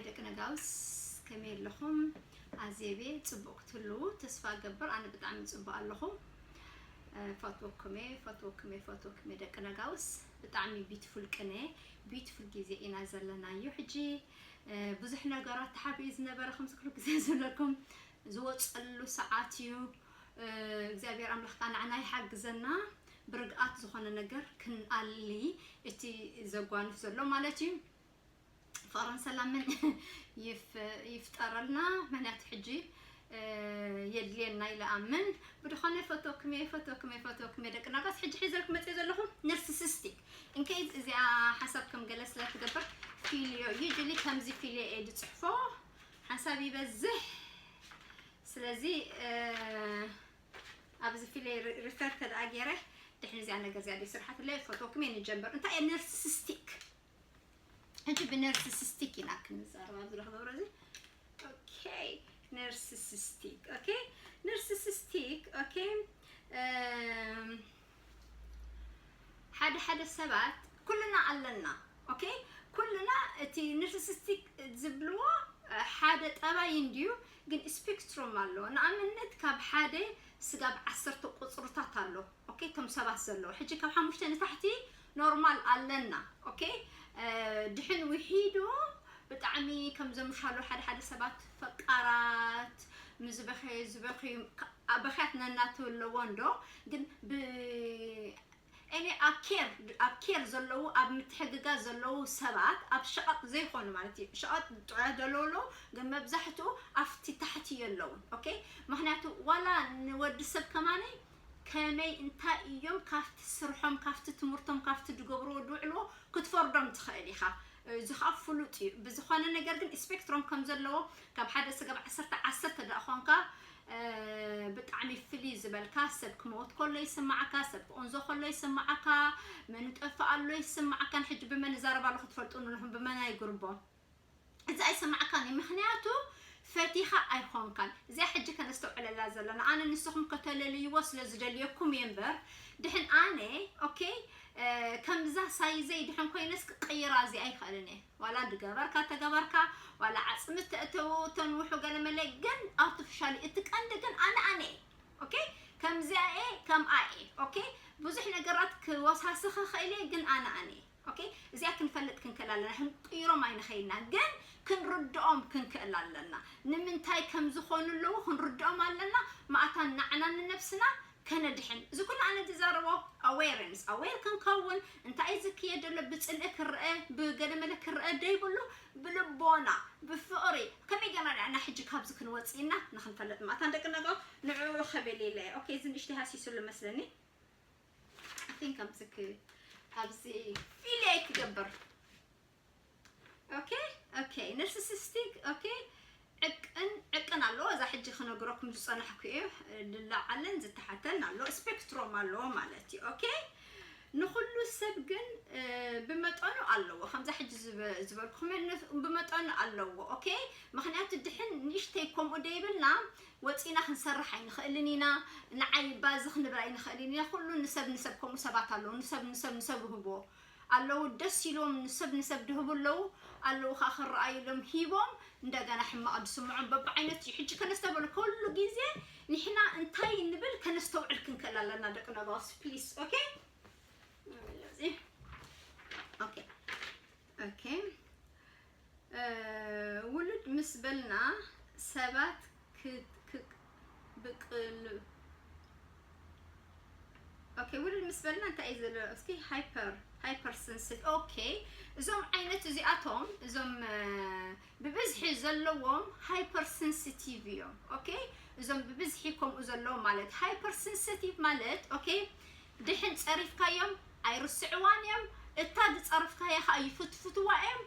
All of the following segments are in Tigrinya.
ደቂ ነጋውስ ከመይ ኣለኹም? ኣዜቤ ጽቡቕ ክትህልዉ ተስፋ እገብር። ኣነ ብጣዕሚ ጽቡቕ ኣለኹ። እ፣ ፈትወኩም እየ፣ ፈትወኩም እየ፣ ፈትወኩም እየ ደቂ ነጋውስ። ብጣዕሚ ቢዩቲፉል ቅነ፣ ቢዩቲፉል ግዜ ኢና ዘለናዮ ሕጂ። እ፣ ብዙሕ ነገራት ተሓቢኡ ዝነበረ ከምዚ ኩሉ ግዜ ዝብለኩም ዝወጸሉ ሰዓት እዩ። እ፣ እግዚኣብሔር ኣምላኽ ከኣ ንዓና ይሓግዘና ብርግኣት ዝኾነ ነገር ክንኣሊ እቲ ዘጓንፍ ዘሎ ማለት እዩ። ፍቕርን ሰላምን ይፍ-፣ ይፍጠረልና። ምኽንያቱ ሕጂ፣ እ፣ የድልየና ኢለ ኣምን። ብድኾነ ፈቶክሜ፣ ፈቶክሜ፣ ፈቶክሜ ደቂ ናጋስ። ሕጂ ሒዘልኩም መፅእ ዘለኹ ነርስሲስቲክ። እንከይዝ እዚኣ ሓሳብ ከም ገለ ስለ ትገብር ፊልዮ፣ ዩጁሊ ከምዚ ፊልዮ እየ ዝፅሕፎ። ሓሳብ ይበዝሕ። ስለዚ፣ እ፣ ኣብዚ ፊልዮ ሪ-፣ ሪፈር ተደኣ ገይረ ድሕሪ እዚኣ ነገር እዚኣ ደይ ስርሓት ኣለ፣ ፈቶክሜ ንጀምር። እንታይ እየ ነርስሲስቲክ? ሕጂ ብነርስሲስቲክ ኢና ክንዛረብ ኣብዚ ረኽበ እዚ። ኦኬ፣ ነርስሲስቲክ። ኦኬ፣ ነርስሲስቲክ። ኦኬ፣ እም፣ ሓደ ሓደ ሰባት ኩልና ኣለና። ኦኬ፣ ኩልና እቲ ነርስሲስቲክ ዝብልዎ፣ እ፣ ሓደ ጠባይ እንድዩ፣ ግን ስፔክትሩም ኣለዎ። ንኣብነት ካብ ሓደ ስጋብ ዓሰርተ ቁፅርታት ኣሎ። ኦኬ፣ እቶም ሰባት ዘለዉ ሕጂ ካብ ሓሙሽተ ንታሕቲ ኖርማል ኣለና። ኦኬ፣ እ፣ ድሕን ውሒዱ ብጣዕሚ ከም ዘምሻሉ ሓደ ሓደ ሰባት ፈቃራት፣ ምስ ዝበኸየ ዝበኸዩ፣ ካ-፣ በኽያት ነናቱ ኣለዎ እንዶ፣ ግን ብ-፣ እኔ ኣብ ኬር፣ ኣብ ኬር ዘለዉ፣ ኣብ ምትሕግጋዝ ዘለዉ ሰባት፣ ኣብ ሸቐጥ ዘይኮኑ ማለት እዩ። ሸቐጥ ጥዑያት ዘለዉ ኣለዉ፣ ግን መብዛሕትኡ ኣብቲ ታሕቲ የለዉን። ኦኬ፣ ምኽንያቱ ዋላ ንወዲ ሰብ ከማነይ ከመይ፣ እንታይ እዮም ካብቲ ስርሖም፣ ካብቲ ትምህርቶም፣ ካብቲ ዝገብርዎ ዝውዕልዎ ክትፈርዶም ትኽእል ኢኻ። እዚ ኸኣ ፍሉጥ እዩ። ብዝኾነ ነገር ግን ስፔክትሮም ከም ዘለዎ፣ ካብ ሓደ ስጋብ ዓሰርተ፣ ዓሰርተ ደኣ ኾንካ፣ እ፣ ብጣዕሚ ፍልይ ዝበልካ፣ ሰብ ክመውት ከሎ ይስምዓካ፣ ሰብ ክቕንዞ ከሎ ይስምዓካ፣ መን ይጠፍእ ኣሎ ይስምዓካን። ሕጂ ብመን እዛረብ ኣለኹ ትፈልጡ ንለኹም፣ ብመን ኣይግርቦ። እዚ ኣይሰማዕካን እዩ፣ ምኽንያቱ ፈቲኻ ኣይኾንካን። እዚኣ ሕጂ ከነስተውዕለላ ዘለና፣ ኣነ ንስኹም ከተለልይዎ ስለ ዝደልየኩም እየ እምበር፣ ድሕን ኣነ፣ ኦኬ፣ እ፣ ከምዛ ሳይዘይ ድሕን ኮይነስ ክቅይራ እዚኣ ኣይኽእልን እየ። ዋላ ድገበርካ ተገበርካ፣ ዋላ ዓጽሚ ተእተው ተንውሑ ገለ መለ፣ ግን ኣርቲፊሻል እዩ። እቲ ቀንዲ ግን ኣነ ኣነ እየ። ኦኬ፣ ከምዚኣ እየ፣ ከምኣ እየ። ኦኬ፣ ብዙሕ ነገራት ክወሳስኽ ይኽእል እየ፣ ግን ኣነ ኣነ እየ። ኦኬ፣ እዚኣ ክንፈልጥ ክንክእል ኣለና። ክንቅይሮም ኣይንኸይድና፣ ግን ክንርድኦም ክንክእል ኣለና። ንምንታይ ከም ዝኾኑ ኣለዉ ክንርድኦም ኣለና። ማእታን ንዓና ንነብስና ከነድሕን። እዚ ኩሉ ኣነ ዝዛረቦ ኣዌርነስ፣ ኣዌር ክንከውን፣ እንታይ እዩ ዝክየድ ዘሎ፣ ብጽልኢ ክረአ፣ ብገለመለ ክረአ ደይብሉ፣ ብልቦና፣ ብፍቕሪ፣ ከመይ ጌርና ኢና ሕጂ ካብዚ ክንወጽእ ኢና ንኽንፈልጥ። ማእታን ደቂ ነገው ንዕኡ ኸበል ኢለ። ኦኬ፣ እዚ ንእሽተይ ሃሲሱሉ መስለኒ። I think ኣብዚ ክ-፣ ኣብዚ ፊልይ ክገብር። ኦኬ፣ ኦኬ፣ ነርስሲስቲክ፣ ኦኬ፣ ዕቅን፣ ዕቅን ኣለዎ። እዛ ሕጂ ክነግረኩም ዝጸናሕኩ እዩ። ዝለዓልን ዝተሓተን ኣሎ፣ ስፔክትሮም ኣለዎ ማለት እዩ። ኦኬ፣ ንኹሉ ሰብ ግን፣ እ፣ ብመጠኑ ኣለዎ። ከምዛ ሕጂ ዝብ-፣ ዝበልኩኹም ን-፣ ብመጠኑ ኣለዎ። ኦኬ፣ ምኽንያቱ ድሕን ንእሽተይ ከምኡ ደይብልና ወጺና ክንሰርሕ ኣይንኽእልን ኢና። ንዓይ ባዚ ክንብል ኣይንኽእልን ኢና። ኩሉ ንሰብ ንሰብ ከምኡ ሰባት ኣለዉ። ንሰብ ንሰብ ንሰብ ይህብዎ ኣለዉ። ደስ ኢልዎም ንሰብ ንሰብ ድህቡ ኣለዉ። ኣለዉ ኸዓ ክረኣዩሎም ሂቦም እንደገና ሕማቕ ዝስምዖም በብዓይነት እዩ። ሕጂ ከነስተብህል ኩሉ ግዜ ንሕና እንታይ ንብል ከነስተውዕል ክንክእል ኣለና ደቂ ነባስ፣ ፕሊስ። ኦኬ? እዚ፣ ኦኬ። ኦኬ። እ፣ ውሉድ ምስ በልና ሰባት ክ-፣ ክ-፣ ብቅል-፣ ኦኬ፣ ውሉድ ምስ በልና እንታይ እዩ ዘሎ? እስኪ ሃይፐር፣ ሃይፐር ሰንሲቲቭ። ኦኬ፣ እዞም ዓይነት እዚኣቶም፣ እዞም፣ እ፣ ብብዝሒ ዘለዎም ሃይፐር ሰንሲቲቭ እዮም። ኦኬ፣ እዞም ብብዝሒ ከምኡ ዘለዎም ማለት ሃይፐር ሰንሲቲቭ ማለት፣ ኦኬ፣ ድሕን ጸሪፍካዮም ኣይርስዕዋን እዮም። እታ ዝጸረፍካያ ኸዓ ይፍትፍትዋ እዮም።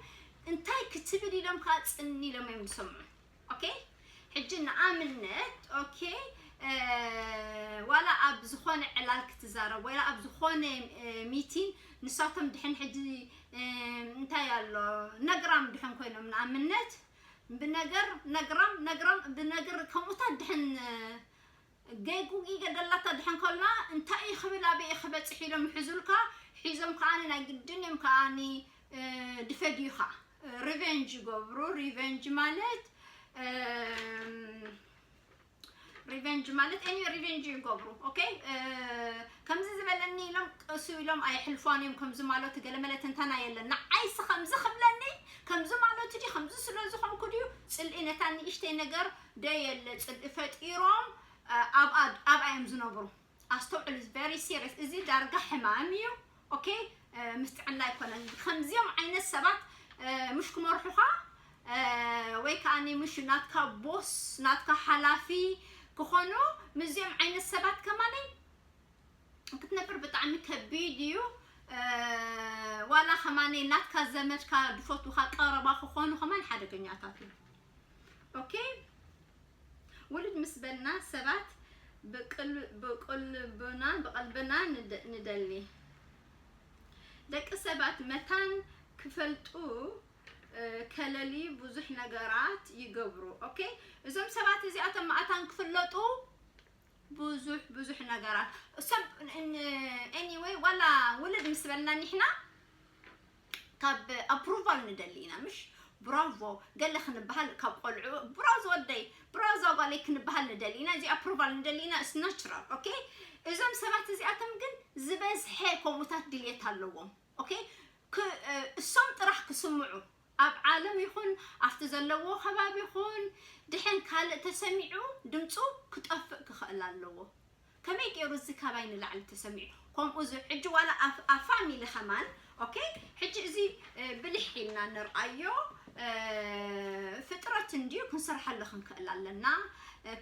እንታይ ክትብል ኢሎም ከዓ ጽን ኢሎም እዮም ዝሰምዑ። ኦኬ፣ ሕጂ ንኣብነት፣ ኦኬ፣ እ፣ ዋላ ኣብ ዝኾነ ዕላል ክትዛረብ፣ ዋላ ኣብ ዝኾነ፣ እ፣ ሚቲን፣ ንሳቶም ድሕን ሕጂ፣ እ፣ እንታይ ኣሎ፣ ነግራም ድሕን ኮይኖም ንኣብነት፣ ብነገር፣ ነግራም፣ ነግራም፣ ብነገር ከምኡታት ድሕን፣ እ፣ ገይጉ ገደላታ ድሕን ከላ፣ እንታይ እዩ ክብል፣ ኣበይ እዩ ክበጽሕ ኢሎም ይሕዙልካ፣ ሒዞም ከኣኒ ናይ ግድን እዮም ከኣኒ፣ እ፣ ድፈድዩኻ። ሪቨንጅ ይገብሩ። ሪቨንጅ ማለት ሪቨንጅ ማለት any revenge ይገብሩ። ኦኬ፣ ከምዚ ዝበለኒ ኢሎም ቅሱ ኢሎም ኣይሕልፏን እዮም። ከምዚ ማለቱ ገለመለ ትንተና የለን። ንዓይስ ከምዚ ክብለኒ ከምዚ ማለቱ ድዩ ከምዚ ስለ ዝኾንኩ ድዩ ጽልኢ ነታ ንእሽተይ ነገር ደየለ ጽልኢ ፈጢሮም ኣብኣ እዮም ዝነብሩ። ኣስተውዕሉ፣ very serious። እዚ ዳርጋ ሕማም እዩ። ኦኬ፣ ምስ ጥዕና ኣይኮነን። ከምዚኦም ዓይነት ሰባት ምሽ ክመርሑኻ ወይ ከዓ ምሽ ናትካ ቦስ ናትካ ሓላፊ ክኾኑ ምስዚኦም ዓይነት ሰባት ከማነይ ክትነብር ብጣዕሚ ከቢድ እዩ። ዋላ ከማነይ ናትካ ዘመድካ ድፈቱካ ቀረባ ክኾኑ ከማን ሓደገኛታት እዩ። ኦኬ፣ ውልድ ምስ በልና ሰባት ብቅልብና ብቀልብና ንደሊ። ደቂ ሰባት መታን ክፈልጡ ከለሊ ብዙሕ ነገራት ይገብሩ። ኦኬ፣ እዞም ሰባት እዚኣቶም መኣታን ክፍለጡ ብዙሕ ብዙሕ ነገራት ሰብ anyway፣ ዋላ ውልድ ምስ በልና ኒሕና ካብ ኣፕሩቫል ንደሊ ኢና። ምሽ ብራቮ ገለ ክንበሃል ካብ ቆልዑ ብራዝ ወደይ ብራዝ ጓለይ ክንበሃል ንደሊ ኢና። እዚ ኣፕሩቫል ንደሊ ኢና። It's natural። ኦኬ፣ እዞም ሰባት እዚኣቶም ግን ዝበዝሐ ከምኡታት ድልየት ኣለዎም። ኦኬ፣ እሶም ጥራሕ ክስምዑ ኣብ ዓለም ይኹን ኣብቲ ዘለዎ ከባቢ ይኹን ድሕን ካልእ ተሰሚዑ ድምፁ ክጠፍእ ክኽእል ኣለዎ። ከመይ ገይሩ እዚ ካባይ ንላዕሊ ተሰሚዑ ከምኡ እዚ ሕጂ ዋላ ኣብ ፋሚሊ ከማን። ኦኬ፣ ሕጂ እዚ ብልሕ ኢልና ንርኣዮ ፍጥረት እንድዩ። ክንሰርሓሉ ክንክእል ኣለና፣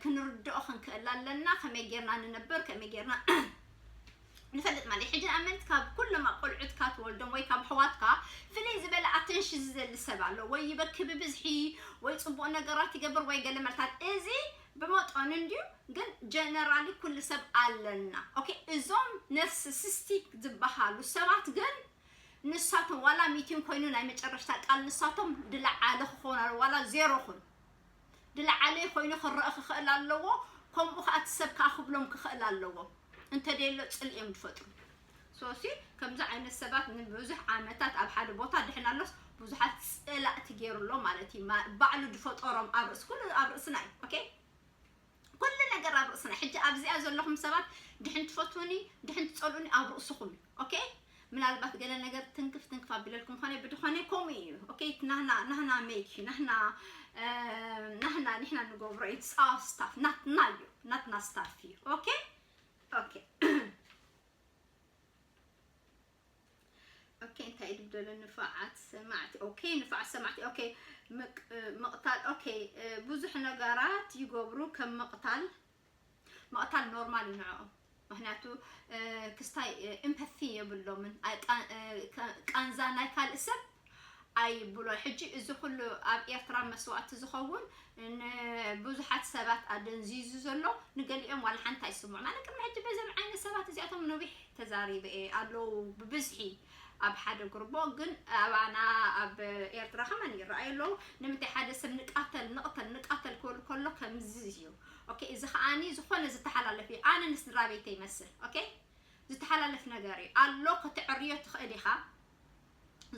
ክንርድኦ ክንክእል ኣለና። ከመይ ጌርና ንነብር ከመይ ጌርና ንፈልጥ ማለት ሕጂ ንኣብነት ካብ ኩሎም ኣቆልዑትካ ትወልዶም ወይ ካብ ኣሕዋትካ ፍልይ ዝበለ ኣተንሽን ዝደሊ ሰብ ኣሎ። ወይ ይበኪ ብብዝሒ ወይ ፅቡቅ ነገራት ይገብር ወይ ገለ መልታት። እዚ ብመጠኑ እንድዩ፣ ግን ጀነራሊ ኩሉ ሰብ ኣለና። ኦኬ፣ እዞም ነርስሲስቲክ ዝበሃሉ ሰባት ግን ንሳቶም ዋላ ሚቲን ኮይኑ ናይ መጨረሽታ ቃል ንሳቶም ድለዓለ ክኾን ዋላ ዜሮ ኹን ድለዓለ ኮይኑ ክረአ ክኽእል ኣለዎ። ከምኡ ከዓ እቲ ሰብ ከዓ ክብሎም ክኽእል ኣለዎ። እንተደሎ ፅልእ እዮም ዝፈጥሩ። ሶሲ ከምዚ ዓይነት ሰባት ንብዙሕ ዓመታት ኣብ ሓደ ቦታ ድሕን ኣሎስ ብዙሓት ፀላእቲ ገይሩ ኣሎ ማለት እዩ። ባዕሉ ዝፈጠሮም ኣብ ርእሲ ኩሉ ኣብ ርእስና እዩ። ኦኬ፣ ኩሉ ነገር ኣብ ርእስና። ሕጂ ኣብዚኣ ዘለኹም ሰባት ድሕን ትፈትውኒ ድሕን ትፀልኡኒ ኣብ ርእስኹም እዩ። ኦኬ፣ ምናልባት ገለ ነገር ትንክፍ ትንክፍ ኣቢለልኩም ኾነ ብድኾነ ከምኡ እዩ። ኦኬ፣ ናህና ናህና ሜክ ናህና ናህና ንሕና ንገብሮ እዩ። ስታፍ ናትና እዩ፣ ናትና ስታፍ እዩ። ኦኬ፣ ኦኬ። ኦኬ፣ እንታይ ድብደሎ ንፋዓት ሰማዕቲ። ኦኬ፣ ንፋዓት ሰማዕቲ። ኦኬ፣ ምቅታል። ኦኬ፣ ብዙሕ ነገራት ይገብሩ ከም ምቅታል። ምቅታል ኖርማል እዩ ንዕኦም። ምክንያቱ ክስታይ ኤምፓቲ የብሎምን። ቃንዛ ናይ ካልእ ሰብ ኣይብሎ። ሕጂ እዚ ኩሉ ኣብ ኤርትራ መስዋእቲ ዝኸውን ንብዙሓት ሰባት ኣደንዚዙ ዘሎ ንገሊኦም ዋላ ሓንቲ ኣይስምዑ። ማለት ቅድሚ ሕጂ በዘም ዓይነት ሰባት እዚኣቶም ነዊሕ ተዛሪበ እየ ኣለዉ ብብዝሒ ኣብ ሓደ ግሩቦ። ግን ኣባና ኣብ ኤርትራ ከማን ይረኣዩ ኣለዉ። ንምንታይ ሓደ ሰብ ንቃተል ንቅተል ንቃተል ክብል ከሎ ከምዚ እዩ። ኦኬ፣ እዚ ከዓኒ ዝኾነ ዝተሓላለፍ እዩ። ኣነ ንስድራ ቤተይ ይመስል። ኦኬ፣ ዝተሓላለፍ ነገር እዩ ኣሎ። ክትዕርዮ ትኽእል ኢኻ።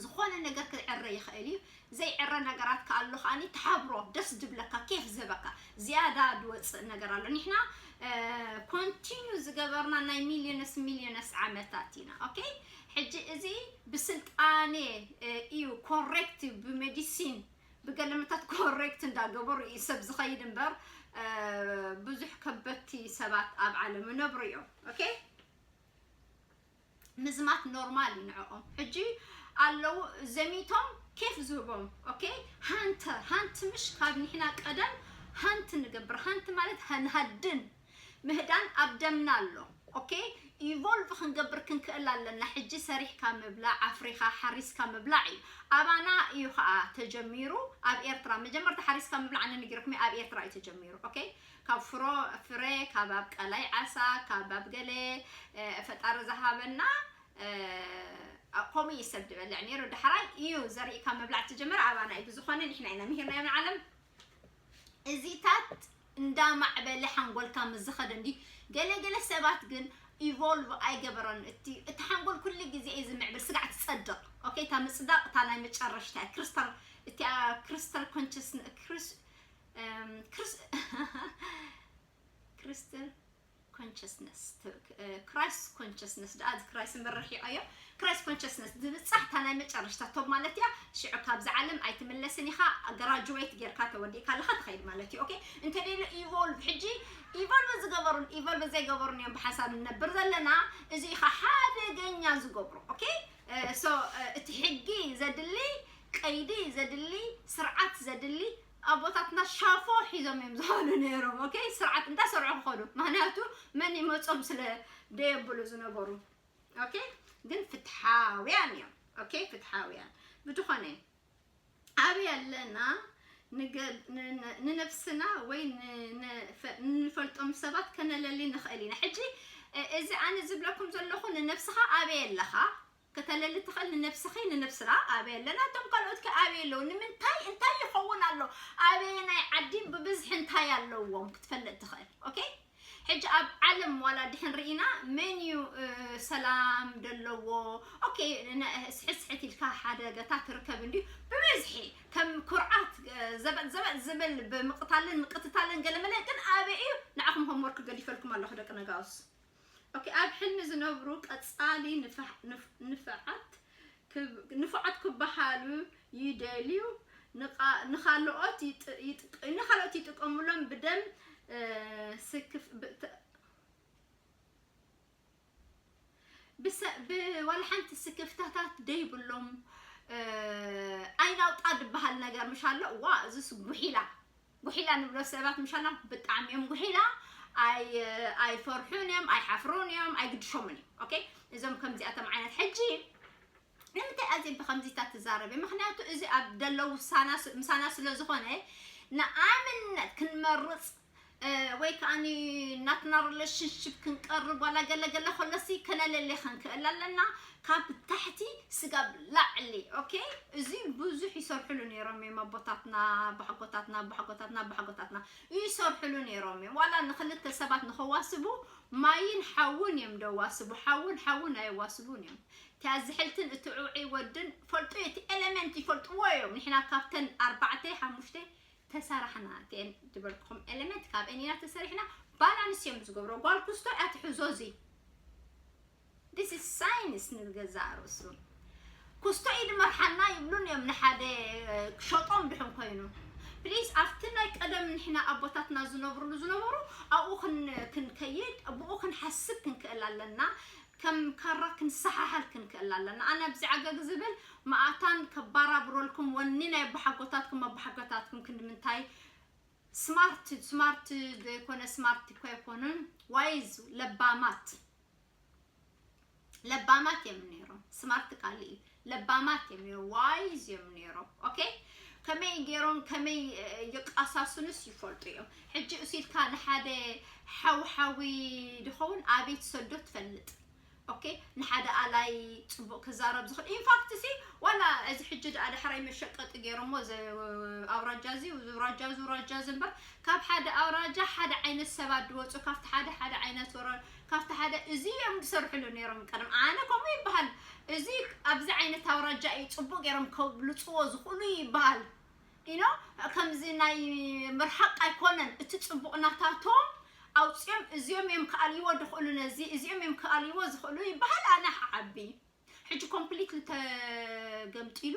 ዝኾነ ነገር ክዕረ ይኽእል እዩ። ዘይዕረ ነገራት ከኣሎ ከዓኒ ተሓብሮ ደስ ድብለካ ኬፍ ዘበካ ዝያዳ ድወፅእ ነገር ኣሎ። ንሕና ኮንቲኒዩ ዝገበርና ናይ ሚሊዮነስ ሚሊዮነስ ዓመታት ኢና። ኦኬ፣ ሕጂ እዚ ብስልጣኔ እዩ ኮሬክት፣ ብሜዲሲን ብገለመታት ኮሬክት እንዳገበሩ እዩ ሰብ ዝኸይድ እምበር ብዙሕ ከበድቲ ሰባት ኣብ ዓለም ይነብሩ እዮም። ኦኬ፣ ምዝማት ኖርማል እዩ ንዕኦም። ሕጂ ኣለዉ ዘሚቶም ኬፍ ዝህቦም። ኦኬ፣ ሃንተር ሃንት ምሽ ካብ ንሕና ቀደም ሃንት ንገብር። ሃንት ማለት ንሃድን ምህዳን ኣብ ደምና ኣሎ። ኦኬ፣ ኢቮልቭ ክንገብር ክንክእል ኣለና። ሕጂ ሰሪሕካ ምብላዕ ኣፍሪኻ ሓሪስካ ምብላዕ እዩ። ኣባና እዩ ከዓ ተጀሚሩ። ኣብ ኤርትራ መጀመርታ ሓሪስካ ምብላዕ ኣነ ነጊረኩም ኣብ ኤርትራ እዩ ተጀሚሩ። ኦኬ፣ ካብ ፍሮ ፍረ ካብ ኣብ ቀላይ ዓሳ ካብ ኣብ ገለ ፈጣሪ ዝሃበና ከምኡ እዩ ሰብ ዝበልዕ ነይሩ። ዳሕራይ እዩ ዘሪእካ ምብላዕ ተጀመረ ኣባና እዩ። ብዝኾነ ንሕና ኢና ምሂርናዮም ንዓለም። እዚታት እንዳማዕበለ ሓንጎልካ ምስ ዝኸደ እንዲ ገለ ገለ ሰባት ግን ኢቮልቭ ኣይገበረን። እቲ እቲ ሓንጎል ኩሉ ግዜ እዩ ዝምዕብል። ስጋዕ ትጸድቕ። ኦኬ፣ እታ ምጽዳቕ እታ ናይ መጨረሽታ እያ። ክሪስታል እቲኣ ክሪስታል ኮንሽስነስ ክሪስ ክሪስ ክሪስታል ኮንሽስነስ ክራይስት ኮንሽስነስ ደኣ ክራይስት እምበር ረሒቐዮ። ክራይስት ኮንሽስነስ ዝብጻሕ እታ ናይ መጨረሽታ ቶብ ማለት እያ። ሽዑ ካብዛ ዓለም ኣይትምለስን ኢኻ። ግራጁዌት ጌርካ ተወዲእካ ኣለኻ ትኸይድ ማለት እዩ። ኦኬ፣ እንተ ደይሉ ኢቮልቭ ሕጂ ኢቮልቭ ዝገበሩን ኢቮልቭ ዘይገበሩን እዮም ብሓንሳብ ንነብር ዘለና። እዚ ኢኻ ሓደገኛ ዝገብሮ። ኦኬ፣ ሶ እቲ ሕጊ ዘድሊ፣ ቀይዲ ዘድሊ፣ ስርዓት ዘድሊ ኣቦታትና ሻፎ ሒዞም እዮም ዝኸዱ ነይሮም። ኦኬ፣ ስርዓት እንዳሰርዑ ክኸዱ፣ ምክንያቱ መን ይመጾም ስለ ደየብሉ ዝነበሩ። ኦኬ፣ ግን ፍትሓውያን እዮም። ኦኬ፣ ፍትሓውያን ብድኾነ ኣበይ ኣለና ንገ- ን- ን- ንነብስና ወይ ን- ን- ፈ- ንፈልጦም ሰባት ከነለሊ ንኽእል ኢና። ሕጂ እ- እዚ ኣነ ዝብለኩም ዘለኹ ንነብስኻ ኣበይ ኣለኻ ከተለሊ ትኽእል፣ ንነብስኺ ንነብስና ኣበይ ኣለና፣ እቶም ካልኦት ከ ኣበይ ኣለዉ፣ ንምንታይ እንታይ ይኸውን ኣሎ፣ ኣበየናይ ዓዲ ብብዝሒ እንታይ ኣለዎም ክትፈልጥ ትኽእል። ኦኬ፣ ሕጂ ኣብ ዓለም ዋላ ድሕን ርኢና መን እዩ እ፣ ሰላም ደለዎ? ኦኬ፣ ነ- ስሕት ስሕት ኢልካ ሓደገታት ትርከብ እንድዩ። ብብዝሒ ከም ኩርዓት እ፣ ዘበጥ ዘበጥ ዝብል ብምቕታልን ምቅትታልን ገለመለ ግን ኣበይ እዩ? ንዓኹም ሆምወርክ ገዲፈልኩም ኣለኹ ደቂ ነጋውስ። ኦኬ፣ ኣብ ሕልሚ ዝነብሩ ቀጻሊ ንፍሕ- ንፍ- ንፍዓት ክብ- ንፉዓት ክበሃሉ ይደልዩ፣ ንቓ- ንኻልኦት ይጥ- ይጥ- ንኻልኦት ይጥቀሙሎም ብደም እ፣ ስክፍ ብ- ተ- ብሰ- ብዋላ ሓንቲ ስክፍታታት ደይብሎም እ፣ ኣይናውጣ ዝበሃል ነገር ምሽ ኣሎ። ዋ እዚስ ጉሒላ ጉሒላ ንብሎ ሰባት ምሽ ኣሎ። ብጣዕሚ እዮም ጉሒላ። ኣይ ኣይፈርሑን እዮም፣ ኣይሓፍሩን እዮም፣ ኣይግድሾምን እዮም። ኦኬ፣ እዞም ከምዚኣቶም ዓይነት ሕጂ ንምንታይ ኣዜ ብከምዚታት ትዛረቢ? ምክንያቱ እዚ ኣብ ደለው ውሳና ስ- ምሳና ስለ ዝኾነ ንኣብነት ክንመርጽ እ፣ ወይ ከዓኒ ናትና ሪሌሽንሽፕ ክንቀርብ ዋላ ገለ ገለ ከሎሲ ከነለሌ ክንክእል ኣለና። ካብ ታሕቲ ስጋብ ላዕሊ። ኦኬ፣ እዚ ብዙሕ ይሰርሕሉ ነይሮም እዮም ኣቦታትና፣ ኣቦሓጎታትና ኣቦሓጎታትና ኣቦሓጎታትና ይሰርሕሉ ነይሮም እዮም። ዋላ ንክልተ ሰባት ንኸዋስቡ ማይን ሓውን እዮም ደዋስቡ፣ ሓውን ሓውን ኣየዋስቡን እዮም። እቲኣ ዝሕልትን እቲ ዑዒ ወድን ፈልጡ እቲ ኤሌመንት ይፈልጥዎ እዮም። ንሕና ካብተን ኣርባዕተ ሓሙሽተ ተሰራሕና እተን ዝበልኩኹም ኤሌመንት ካብ እኒና ተሰሪሕና። ባላንስ እዮም ዝገብሮ። ጓል ኩስቶ እያ ትሕዞ። እዚ this is science ንገዛእ ርእሱ። ኩስቶ እዩ ድመርሓና ይብሉን እዮም ንሓደ ክሸጦም ድሕን ኮይኑ። ፕሊስ ኣብቲ ናይ ቀደም ንሕና ኣቦታትና ዝነብሩሉ ዝነበሩ ኣብኡ ክን- ክንከይድ ብኡ ክንሓስብ ክንክእል ኣለና። ከም ካራ ክንሰሓሓል ክንክእል ኣለና። ኣነ ኣብዚ ዓገግ ዝብል መኣታን ከባራብረልኩም ወኒ ናይ ኣቦሓጎታትኩም ኣቦሓጎታትኩም ክንዲ ምንታይ ስማርት ስማርት ዘይኮነ ስማርት እኮ ኣይኮኑን። ዋይዝ ለባማት ለባማት እዮም ነይሮም። ስማርት ካሊ ለባማት እዮም ነይሮም። ዋይዝ እዮም ነይሮም። ኦኬ፣ ከመይ ገይሮም ከመይ እ፣ የቃሳሱንስ ይፈልጡ እዮም። ሕጂ እሱ ኢልካ ንሓደ ሓውሓዊ ድኸውን ኣበይ ትሰዶ ትፈልጥ። ኦኬ፣ ንሓደ ኣላይ ጽቡቕ ክዛረብ ዝኽእል ኢንፋክት ሲ ዋላ እዚ ሕጂ ደኣ ዳሕራይ መሸቀጢ ገይሮሞ ዘ- ኣውራጃ እዚ ኣውራጃ እዚ ኣውራጃ እዚ እምበር ካብ ሓደ ኣውራጃ ሓደ ዓይነት ሰባት ድወፁ ካብቲ ሓደ ሓደ ዓይነት ወረ ካብቲ ሓደ እዚ እዮም ዝሰርሕሉ ነይሮም ቀደም። ኣነ ከምኡ ይበሃል እዚ ኣብዚ ዓይነት ኣውራጃ እዩ ጽቡቕ ገይሮም ከብልፅዎ ዝኽእሉ ይበሃል። ኢኖ ከምዚ ናይ ምርሓቕ ኣይኮነን እቲ ጽቡቕ ናታቶም ኣውፅኦም እዚኦም እዮም ክኣልይዎ ዝኽእሉ ነዚ እዚኦም እዮም ክኣልይዎ ዝኽእሉ ይበሃል። ኣነ ዓቢ ሕጂ ኮምፕሊትሊ ተገምጢሉ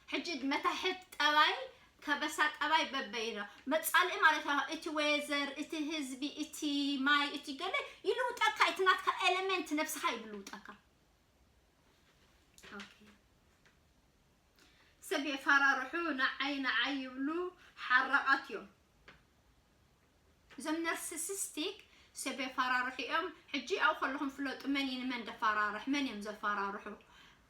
ሕጂ መታሕት ጠባይ ከበሳ ጠባይ በበይኖ መጻልኢ ማለት እዩ። እቲ ዌዘር እቲ ህዝቢ እቲ ማይ እቲ ገለ ይልውጠካ እቲ ናትካ ኤሌመንት ነብስኻ ይልውጠካ። ኦኬ። ሰብ የፈራርሑ ንዓይ ንዓይ ይብሉ ሓራቓት እዮም። እዞም ነርሲሲስቲክ ሰብ የፈራርሑ እዮም። ሕጂ ኣብኡ ከለኹም ፍለጡ መን እዩ ንመን ደፈራርሕ መን እዮም ዘፈራርሑ።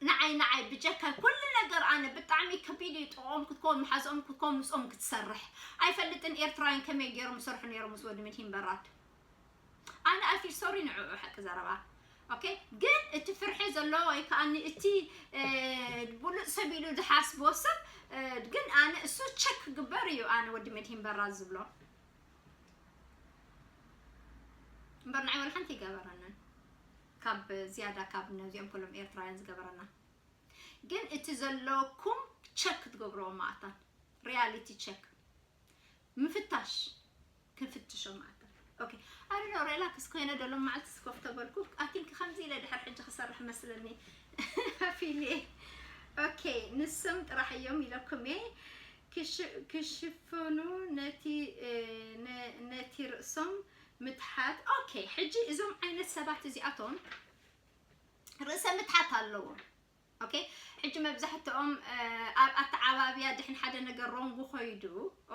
ንዓይ ንዓይ ብጀካ ኩሉ ነገር ኣነ ብጣዕሚ ከቢድ እዩ። ጥቕኦም ክትከውን መሓዝኦም ክትከውን ምስኦም ክትሰርሕ ኣይፈልጥን። ኤርትራውያን ከመይ ገይሮም ዝሰርሑ ነይሮም ምስ ወዲ መድሂን በራድ ኣነ ኣፊል ሶሪ ንዕኡ ሓቂ ዘረባ ኦኬ። ግን እቲ ፍርሒ ዘሎ ወይ ከዓኒ እቲ ብሉፅ ሰብ ኢሉ ዝሓስቦ ሰብ ግን ኣነ እሱ ቸክ ክግበር እዩ። ኣነ ወዲ መድሂን በራድ ዝብሎ እምበር ንዓይ ወላ ሓንቲ ይገበረንን ካብ ዝያዳ ካብ ነዚኦም ኩሎም ኤርትራውያን ዝገበረና። ግን እቲ ዘለኩም ቸክ ክትገብርዎ ማእታን ሪያሊቲ ቸክ ምፍታሽ ክንፍትሾ ማእታን። ኦኬ ኣይ ዶንት ኖ ሪላክስ ኮይነ ደሎ መዓልቲ ስኮፍ ተበልኩ። ኣይ ቲንክ ከምዚ ኢለ ድሕር ሕጂ ክሰርሕ መስለኒ። ሃፊኒ ኦኬ ንስም ጥራሕ እዮም ኢለኩም እየ ክሽ- ክሽፍኑ ነቲ እ፣ ነ- ነቲ ርእሶም ምትሓት። ኦኬ ሕጂ እዞም ዓይነት ሰባት እዚኣቶም ርእሰ ምትሓት ኣለዎም። ኦኬ ሕጂ መብዛሕትኦም ኣብ ኣተዓባብያ ድሕን ሓደ ነገር ሮንጉ ኮይዱ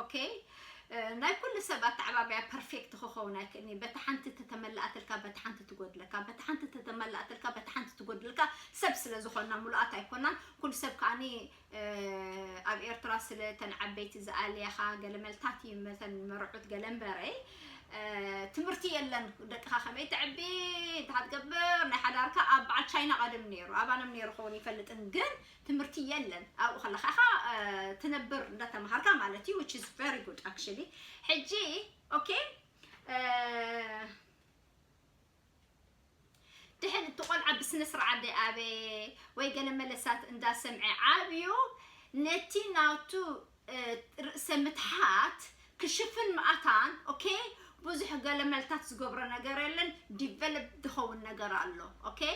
ኦኬ ናይ ኩሉ ሰብ ኣተዓባብያ ፐርፌክት ክኸውን ኣይክእልኒ። በቲ ሓንቲ ተተመላእትልካ በቲ ሓንቲ ትጎድለካ፣ በቲ ሓንቲ ተተመላእትልካ በቲ ሓንቲ ትጎድልካ። ሰብ ስለ ዝኾንና ሙሉኣት ኣይኮናን። ኩሉ ሰብ ከዓኒ ኣብ ኤርትራ ስለ ተን ዓበይቲ ዝኣልያኻ ገለመልታት እዩ መተን መርዑት ገለንበረይ ትምህርቲ የለን። ደቅኻ ከመይ ተዕቢ እንታይ ትገብር ናይ ሓዳርካ ኣብ በዓል ቻይና ቀደም ነይሩ ኣባኖም ነይሩ ክኸውን ይፈልጥን ግን ትምህርቲ የለን። ኣብኡ ከለካ ኢኻ ትነብር እንዳተምሃርካ ማለት እዩ which is very good actually። ሕጂ okay ድሕን እቲ ቆልዓ ብስነ ስርዓት ደይ ኣበየ ወይ ገለ መለሳት እንዳሰምዐ ዓብዩ ነቲ ናቱ ርእሰ ምትሓት ክሽፍን ምኣታን okay ብዙሕ ገለ መልታት ዝገብሮ ነገር የለን። ዲቨሎፕ ዝኸውን ነገር ኣሎ okay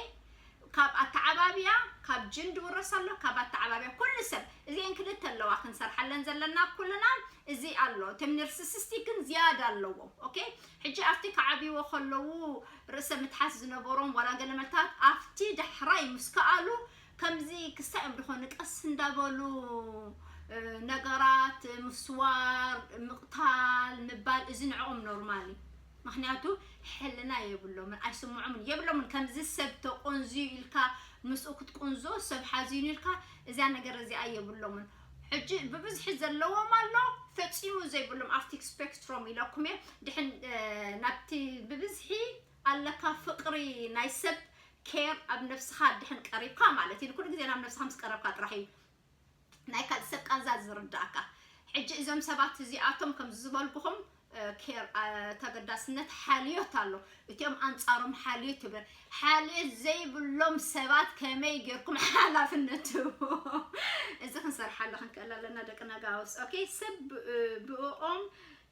ካብ ኣተዓባብያ ካብ ጅን ድውረስ ኣሎ ካብ ኣተዓባብያ ኩሉ ሰብ እዚአን ክልተ ኣለዋ ክንሰርሓለን ዘለና ኩልና እዚ ኣሎ እቶም ነርስስስቲ ግን ዝያዳ ኣለዎም okay ሕጂ ኣብቲ ክዓብይዎ ከለዉ ርእሰ ምትሓት ዝነበሮም ዋላ ገለ መልታት ኣብቲ ዳሕራይ ምስ ከኣሉ ከምዚ ክስታይ እዮም ዝኾኑ ቀስ እንዳበሉ ነገራት ምስዋር ምቕታል ምባል እዚ ንዕኦም ኖርማል እዩ። ምክንያቱ ሕልና የብሎምን ኣይስምዖምን የብሎምን ከምዚ ሰብ ተቆንዝዩ ኢልካ ምስኡ ክትቁንዞ ሰብ ሓዚኑ ኢልካ እዚያ ነገር እዚኣ የብሎምን። ሕጂ ብብዝሒ ዘለዎም ኣሎ ፈጺሙ ዘይብሎም ኣብቲ ስፔክትሮም ኢለኩም እየ ድሕን ናብቲ ብብዝሒ ኣለካ ፍቅሪ ናይ ሰብ ኬር ኣብ ነብስኻ ድሕን ቀሪብካ ማለት እዩ። ኩሉ ግዜ ናብ ነብስኻ ምስ ቀረብካ ጥራሕ እዩ ናይ ካልእ ሰብ ቃንዛ ዝርዳእካ። ሕጂ እዞም ሰባት እዚኣቶም ከም ዝበልኩኹም ኬር ተገዳስነት ሓልዮት ኣሎ። እቲኦም ኣንጻሮም ሓልዮት ይብለን። ሓልዮት ዘይብሎም ሰባት ከመይ ጌርኩም ሓላፍነት ትህቡ? እዚ ክንሰርሓሉ ክንክእል ኣለና ደቂ ነጋውስ። ኦኬ ሰብ ብእኦም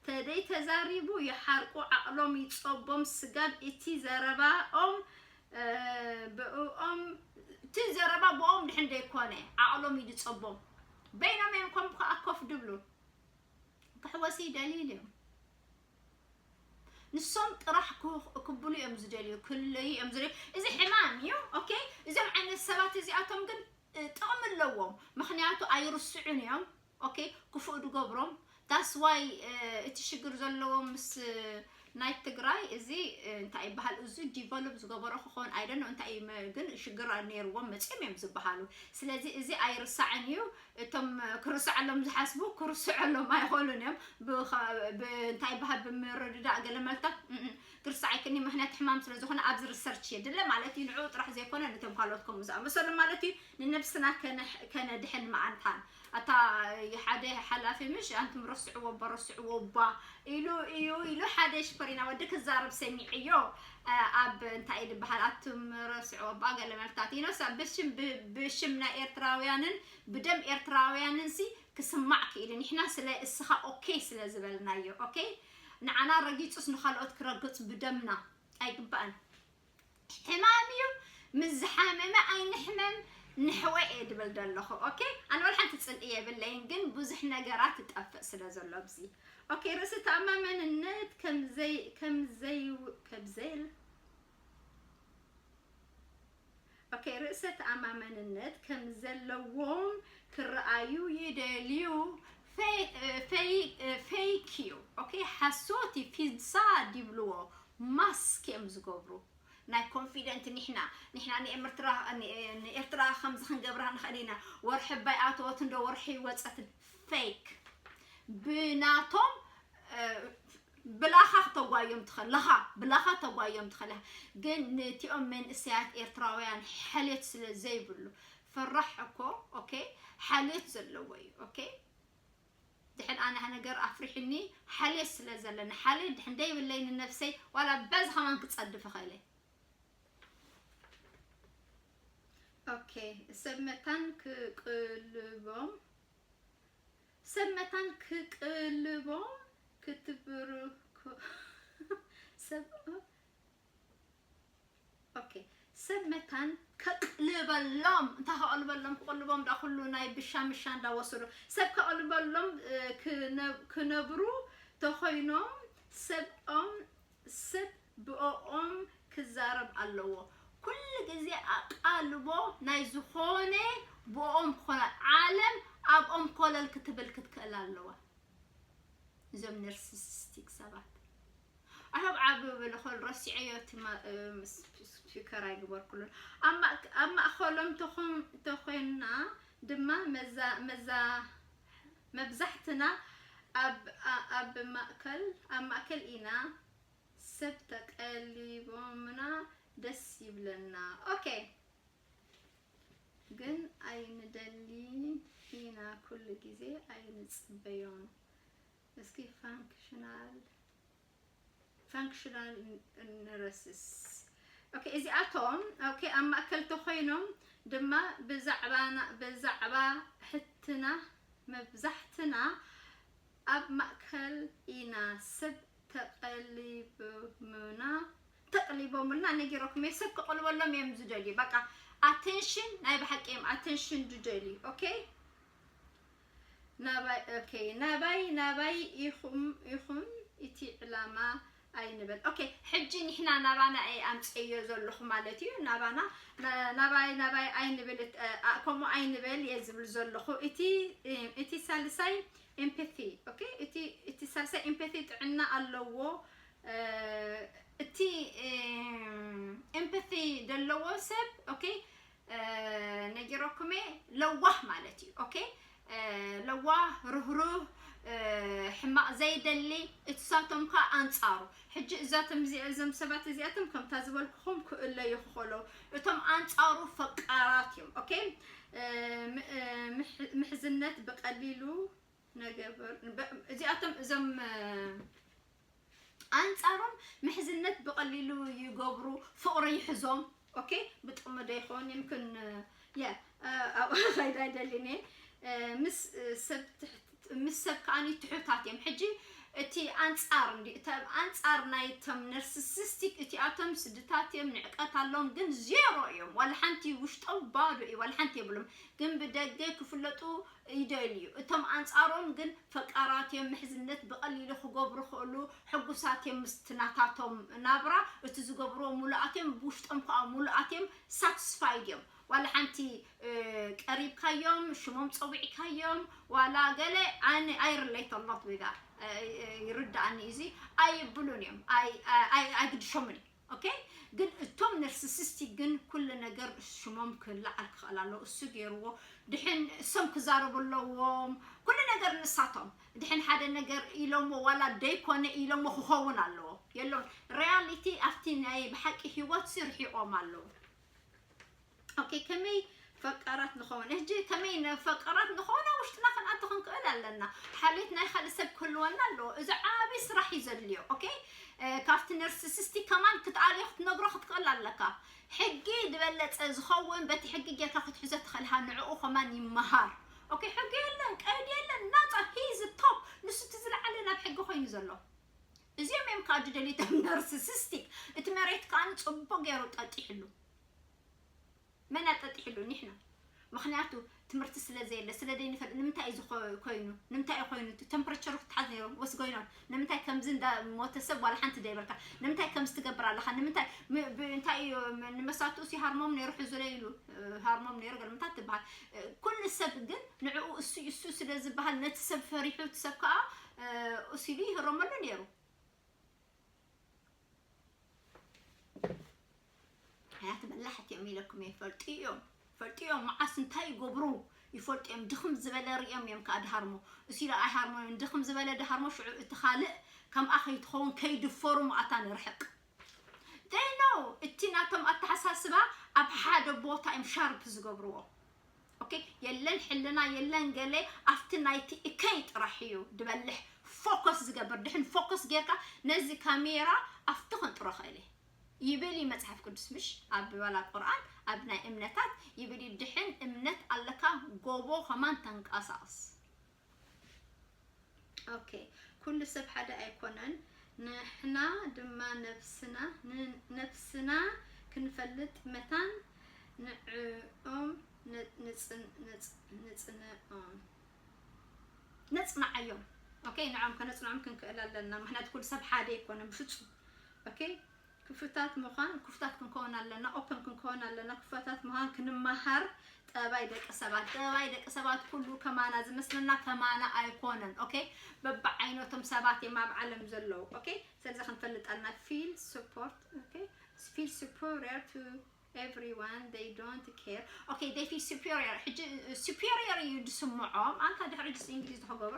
ተደይ ተዛሪቡ ይሓርቁ ዓቕሎም ይጸቦም ስጋብ እቲ ዘረባኦም ብእኦም እቲ ዘረባ ብኦም ድሕን ደይኮነ ዓቕሎም እዩ ዝጸቦም። በይኖም እዮም ከም ከኣ ኮፍ ድብሉ ክሕወሲ ይደልዩ እዮም። ንሶም ጥራሕ ክብሉ እዮም ዝደልዩ ክልለዩ እዮም ዝደልዩ። እዚ ሕማም እዩ። ኦኬ እዚኦም ዓይነት ሰባት እዚኣቶም ግን ጥቕሚ ኣለዎም። ምክንያቱ ኣይርስዑን እዮም። ኦኬ ክፉእ ድገብሮም that's why እቲ ሽግር ዘለዎም ምስ ናይ ትግራይ እዚ እንታይ ይበሃል እዚ ዲቨሎፕ ዝገበሮ ክኾን I don't know እንታይ እዩ ግን ሽግር ነይርዎም መፅዮም እዮም ዝበሃሉ። ስለዚ እዚ ኣይርሳዕን እዩ። እቶም ክርስዐሎም ዝሓስቡ ክርስዐሎም ኣይኽእሉን እዮም። እንታይ ይበሃል ብምርድዳእ ገለ መልታት ክርሳዕ ኣይክእልኒ ምክንያት ሕማም ስለ ዝኾነ ኣብዚ ሪሰርች የድለ ማለት እዩ። ንዕኡ ጥራሕ ዘይኮነ ነቶም ካልኦት ከምኡ ዝኣመሰሉ ማለት እዩ። ንነብስና ከነድሕን መዓንታን ኣታ ሓደ ሓላፊ ምሽ ኣንቱም ረስዕዎ እባ ረስዕዎ እባ ኢሉ እዩ ኢሉ ሓደ ሽኮሪና ወዲ ክዛረብ ሰሚዐዮ። ኣብ እንታይ ዝበሃል ኣቱም ረስዕዎ እባ ገለ መልታት ኢኖሳ ብሽም ብሽም ናይ ኤርትራውያንን ብደም ኤርትራውያንን ሲ ክስማዕ ክኢሉ ንሕና ስለ እስኻ ኦኬ ስለ ዝበልናዮ ኦኬ ንዓና ረጊጹስ ንኻልኦት ክረግጽ ብደምና ኣይግባእን። ሕማም እዩ ምስ ዝሓመመ ኣይንሕመም ንሕወ እየ ድብል ዘለኹ ኦኬ ኣነ ወላ ሓንቲ ፅልኢ የብለይን ግን ብዙሕ ነገራት ትጠፍእ ስለ ዘሎ ኣብዚ ኦኬ ርእሲ ተኣማመንነት ከምዘይ ከምዘይ ከምዘይ ኦኬ ርእሰ ተኣማመንነት ከም ዘለዎም ክረኣዩ ይደልዩ። ፌክ እዩ ኦኬ ሓሶት እዩ ፊልሳ ዲብልዎ ማስክ እዮም ዝገብሩ ናይ ኮንፊደንት ንሕና ንሕና ንኤርትራ ንኤርትራ ከምዚ ክንገብራ ንኽእል ኢና ወርሒ ባይ ኣተወት እንዶ ወርሒ ወፀትን ፌክ ብናቶም ብላኻ ክተጓዮም ትኸለኻ ብላኻ ተጓዮም ትኸለኻ ግን ነቲኦም መንእሰያት ኤርትራውያን ሕልየት ስለ ዘይብሉ ፈራሕ እኮ ኦኬ ሓልዮት ዘለዎ እዩ ኦኬ ድሕን ኣነ ነገር ኣፍሪሕኒ ሓልዮ ስለ ዘለኒ ሓልዮ ድሕን ደይብለይ ንነፍሰይ ዋላ በዚ ከማን ክጸድፍ እኽእለ። ኦኬ፣ ሰብ መታን ክቅልቦም ሰብ መታን ክቅልቦም ክትብሩ ሰብ ኦኬ፣ ሰብ መታን ከቅልበሎም። እንታይ ከቅልበሎም? ክቅልቦም ዳ ኩሉ ናይ ብሻ ምሻ እንዳወሰዱ ሰብ ከቅልበሎም። ክነብሩ ተኮይኖም ሰብኦም ሰብ ብኦም ክዛረብ ኣለዎ። ኩሉ ግዜ ኣቃልቦ ናይ ዝኾነ ብኦም ኮነ ዓለም ኣብኦም ኮለል ክትብል ክትክእል ኣለዋ። እዞም ነርሲሲስቲክ ሰባት ኣሆብ ዓብ ብልኾል ረሲዐዮ እቲ ስፒከር ኣይግበርኩሉን። ኣብ ማእከሎም ተኾንና ድማ መብዛሕትና ኣብ ማእከል ኢና። ሰብ ተቀሊቦምና ደስ ይብለና። ኦኬ ግን ኣይንደሊ ኢና ኩሉ ግዜ ኣይንጽበዮም። እስኪ ፋንክሽናል ፋንክሽናል ንረስስ። ኦኬ እዚኣቶም ኦኬ ኣብ ማእከል ተኮይኖም ድማ ብዛዕባና ብዛዕባ ሕትና መብዛሕትና ኣብ ማእከል ኢና ሰብ ተቐሊቦምና ተቕሊቦምልና ነጊረኩም እየ። ሰብ ክቕልበሎም እዮም ዝደልዩ። በቃ ኣቴንሽን ናይ ብሓቂ እዮም ኣቴንሽን ዝደልዩ። ኦኬ ናባይ ኦኬ ናባይ ናባይ ኢኹም ኢኹም እቲ ዕላማ ኣይንበል። ኦኬ ሕጂ ንሕና ናባና እየ ኣምፀዮ ዘለኹ ማለት እዩ። ናባና ናባይ ናባይ ኣይንብል ከምኡ ኣይንበል እየ ዝብል ዘለኹ። እቲ እቲ ሳልሳይ ኤምፓቲ ኦኬ እቲ እቲ ሳልሳይ ኤምፓቲ ጥዕና ኣለዎ። እቲ ኤምፓቲ ዘለዎ ሰብ ኦኬ ነጊረኩም እየ። ለዋህ ማለት እዩ። ኦኬ ለዋህ ርህሩህ ሕማቕ ዘይደሊ እትሳቶም ከ ኣንጻሩ ሕጂ እዛቶም እዚኣ እዞም ሰባት እዚኣቶም ከምታ ዝበልኩኹም ክእለዩ ክኸለው እቶም ኣንጻሩ ፈቃራት እዮም። ኦኬ ምሕዝነት ብቀሊሉ ነገር እዚኣቶም እዞም ኣንጻሮም ምሕዝነት ብቐሊሉ ይገብሩ። ፍቕሪ ይሕዞም። ኦኬ ብጥቕሚ ዶ ይኸውን ይምክን የ ኣብኡ ኸይዳ ኣይደልን እየ። ምስ ሰብ ትሕት- ምስ ሰብ ከዓኒ ትሑታት እዮም። ሕጂ እቲ ኣንጻር እንዲ እቲ ኣንጻር ናይቶም ነርሲሲስቲክ እቲኣቶም ስድታት እዮም። ንዕቀት ኣለዎም ግን ዜሮ እዮም። ዋላ ሓንቲ ውሽጦም ባዶ እዩ። ዋላ ሓንቲ የብሎም ግን ብደገ ክፍለጡ ይደልዩ። እቶም ኣንጻሮም ግን ፈቃራት እዮም። ምሕዝነት ብቐሊሉ ክገብሩ ክእሉ ሕጉሳት እዮም ምስቲ ናታቶም ናብራ። እቲ ዝገብርዎ ሙሉኣት እዮም። ብውሽጦም ከዓ ሙሉኣት እዮም። ሳትስፋይድ እዮም። ዋላ ሓንቲ ቀሪብካዮም ሽሞም ፀዊዕካዮም ዋላ ገለ ኣነ ኣይርሌት ኣሎት ወይ ጋር ይርዳእኒ እዚ ኣይብሉን እዮም። ኣይግድሾምን እዮም። ኦኬ ግን እቶም ነርሲሲስቲክ ግን ኩሉ ነገር ሽሞም ክለዓል ክኽእል ኣለዎ። እሱ ገይርዎ ድሕን እሶም ክዛረቡ ኣለዎም። ኩሉ ነገር ንሳቶም ድሕን ሓደ ነገር ኢሎሞ ዋላ ደይኮነ ኢሎሞ ክኸውን ኣለዎ። የለውን ሪያሊቲ ኣብቲ ናይ ብሓቂ ህይወት ሲ ርሒቆም ኣለዉ። ኦኬ ከመይ ፈቃራት ንኸውን ሕጂ ከመይ ፈቃራት ንኸውን ውሽጥና ክንኣቱ ክንክእል ኣለና። ሓልዮት ናይ ካልእ ሰብ ክህልወና ኣለዎ። እዚ ዓብይ ስራሕ እዩ ዘድልዮ። ኦኬ ካብቲ ነርሲሲስቲክ ከማን ክትኣልዮ ክትነግሮ ክትክእል ኣለካ። ሕጊ ዝበለፀ ዝኸውን በቲ ሕጊ ጌርካ ክትሕዞ ትኽእልሃ ንዕኡ ከማን ይመሃር። ኦኬ ሕጊ የለን ቀይዲ የለን ናፃ ሂዝ ቶፕ ንሱ እቲ ዝለዓለ ናብ ሕጊ ኮይኑ ዘሎ። እዚኦም እዮም ከዓ ደሊቶም ነርሲሲስቲክ እቲ መሬት ከዓ ንፅቡቅ ገይሩ ጠጢሕሉ። መን ኣጠጢሕሉ? ኒሕና። ምክንያቱ ትምህርቲ ስለ ዘየለ ስለ ዘይንፈልጥ ንምንታይ እዩ ኮይኑ ንምንታይ እዩ ኮይኑ ተምፕረቸሩ ክትሓዝ ነይሩ ወስ ጎይኖን ንምንታይ ከምዚ እንዳ ሞተ ሰብ ዋላ ሓንቲ ደይበልካ ንምንታይ ከምዚ ትገብር ኣለካ ንምንታይ እንታይ እዩ ንመሳትኡ ሲ ሃርሞም ነይሩ ሕዙለ ኢሉ ሃርሞም ነይሩ ገልምታት ትበሃል። ኩሉ ሰብ ግን ንዕኡ እሱ እሱ ስለ ዝበሃል ነቲ ሰብ ፈሪሑ እቲ ሰብ ከዓ እሱ ኢሉ ይህረመሉ ነይሩ። ኣያት መላሕት እዮም ኢለኩም እየ ፈልጡ እዮም ፈልጡ እዮም መዓስ እንታይ ይገብሩ ይፈልጡ እዮም። ድኽም ዝበለ ርእዮም እዮም ከዓ ድሃርሞ እሱ ኢለ ኣይሃርሞ እዮም ድኽም ዝበለ ድሃርሞ ሽዑ እቲ ካልእ ከምኣ ከይትኸውን ከይድፈሩ መኣታ ንርሕቅ። They know እቲ ናቶም ኣተሓሳስባ ኣብ ሓደ ቦታ እዮም ሻርፕ ዝገብርዎ። ኦኬ፣ የለን ሕልና የለን ገለ፣ ኣብቲ ናይቲ እከይ ጥራሕ እዩ ድበልሕ ፎከስ ዝገብር። ድሕን ፎከስ ጌርካ ነዚ ካሜራ ኣብቲ ክንጥሮ ክእል እየ ይብል እዩ መጽሓፍ ቅዱስ፣ ምሽ ኣብ ዋላ ቁርኣን ኣብ ናይ እምነታት ይብል እዩ። ድሕን እምነት ኣለካ ጎቦ ከማን ተንቀሳቕስ። ኦኬ፣ ኩሉ ሰብ ሓደ ኣይኮነን። ንሕና ድማ ነብስና ን- ነብስና ክንፈልጥ መታን ንዕኦም ነ- ንጽን- ንጽ- ንጽንዖም ነጽንዓዮም። ኦኬ፣ ንዕኦም ከነጽንዖም ክንክእል ኣለና፣ ምክንያቱ ኩሉ ሰብ ሓደ ኣይኮነን ብፍጹም። ኦኬ፣ ክፉታት ምዃን ክፉታት ክንከውን ኣለና፣ ኦፕን ክንከውን ኣለና። ክፉታት ምዃን ክንመሃር ጠባይ ደቂ ሰባት፣ ጠባይ ደቂ ሰባት ኩሉ ከማና ዝመስለና ከማና ኣይኮነን። ኦኬ፣ በብዓይነቶም ሰባት እዮም ኣብ ዓለም ዘለዉ። ኦኬ፣ ስለዚ ክንፈልጥ ኣለና። Feel support. ኦኬ፣ feel superior to everyone, they don't care. ኦኬ፣ they feel superior። ሕጂ superior እዩ ዝስምዖም። ኣንታ ድሕሪ ሕጂ እንግሊዝ ተገብሮ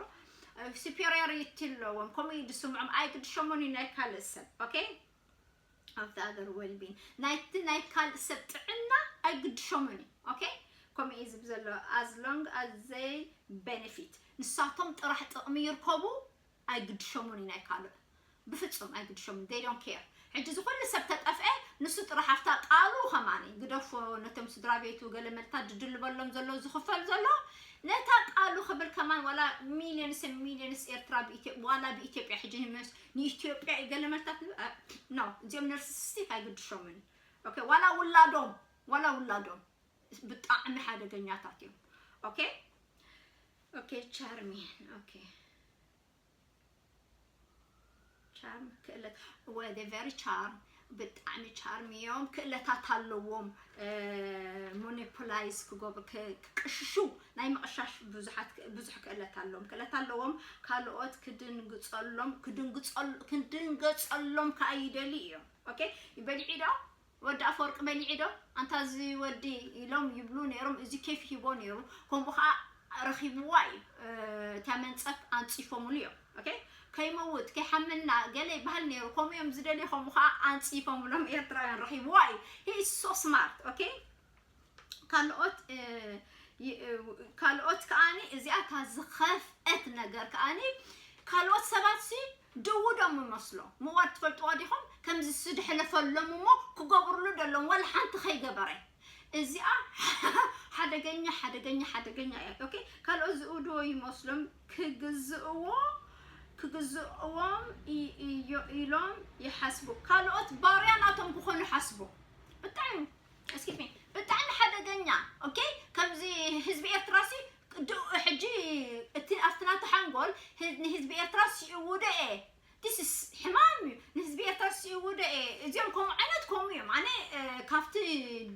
superiority ኣለዎም፣ ከምኡ እዩ ዝስምዖም። ኣይግድሾምን እዩ ናይ ካልእ ሰብ። ኦኬ፣ of the other well-being፣ ናይቲ ናይ ካልእ ሰብ ጥዕና ኣይግድሾምን እዩ። ኦኬ፣ ከምኡ እዩ ዝብል ዘሎ። As long as they benefit፣ ንሳቶም ጥራሕ ጥቕሚ ይርከቡ፣ ኣይግድሾምን እዩ ናይ ካልእ፣ ብፍጹም ኣይግድሾምን። They don't care። ሕጂ እዚ ኩሉ ሰብ ተጠፍኤ ንሱ ጥራሕ ኣብታ ቃሉ ከማኒ ግደፎ፣ ነቶም ስድራ ቤቱ ገለ መልታት ድድልበሎም ዘሎ ዝኽፈል ዘሎ ነታ ቃሉ ክብል ከማን ዋላ ሚሊዮንስ ሚሊዮንስ ኤርትራ ብኢትዮ- ዋላ ብኢትዮጵያ ሕጂ ንመስ- ንኢትዮጵያ ገለ መልታት ኖ፣ እዚኦም ነርስስስቲክ ኣይግድሾምን። ኦኬ፣ ዋላ ውላዶም ዋላ ውላዶም ብጣዕሚ ሓደገኛታት እዮም። ኦኬ፣ ኦኬ፣ ቻርሚ። ኦኬ፣ ቻርም ክእለት ወደ ቨሪ ቻርም ብጣዕሚ ቻርም እዮም። ክእለታት ኣለዎም። ሞኖፖላይዝ ክገብሩ ክ- ክቅሽሹ ናይ ምቕሻሽ ብዙሓት ብዙሕ ክእለት ኣለዎም። ክእለት ኣለዎም። ካልኦት ክድንግጸሎም ክድንግጸል- ክድንገጸሎም ከዓ ይደሊ እዮም። ኦኬ፣ ይበልዒ ዶ ወዲ ኣፈወርቂ በሊዒ ዶ ኣንታ እዚ ወዲ ኢሎም ይብሉ ነይሮም። እዚ ኬፍ ሂቦ ነይሩ። ከምኡ ከዓ ረኺብዋ እዩ። እታ መንፀፍ ኣንፂፎምሉ እዮም። ኦኬ፣ ከይመውት ከይሓምና ገለ ይበሃል ነይሩ። ከምኡ እዮም ዝደልዩ። ከምኡ ከዓ ኣንፂፎምሎም ኤርትራውያን ረኺብዋ እዩ። He is so smart. ኦኬ፣ ካልኦት ካልኦት ከዓኒ እዚኣ እታ ዝኸፍአት ነገር ከዓኒ ካልኦት ሰባት ሲ ድውዶም ይመስሎ ምዋድ ትፈልጥዎ ዲኹም? ከምዚ ስድሕለፈሎም እሞ ክገብርሉ ደሎም ዋላ ሓንቲ ከይገበረ። እዚኣ ሓደገኛ ሓደገኛ ሓደገኛ እያ። ኦኬ፣ ካልኦት ዝእውድዎ ይመስሎም ክግዝእዎ ክግዝእዎም ኢሎም ይሓስቡ። ካልኦት ባርያ ናቶም ክኾኑ ይሓስቡ። ብጣዕሚ እስኪ ብጣዕሚ ሓደገኛ። ኦኬ፣ ከምዚ ህዝቢ ኤርትራ ሲ ሕጂ እቲ ኣብቲ ናቱ ሓንጎል ንህዝቢ ኤርትራ ሲእውደ እየ ዲስስ ሕማም እዩ። ንህዝቢ ኤርትራ ሲእውደ እየ። እዚኦም ከምኡ ዓይነት ከምኡ እዮም። ኣነ ካብቲ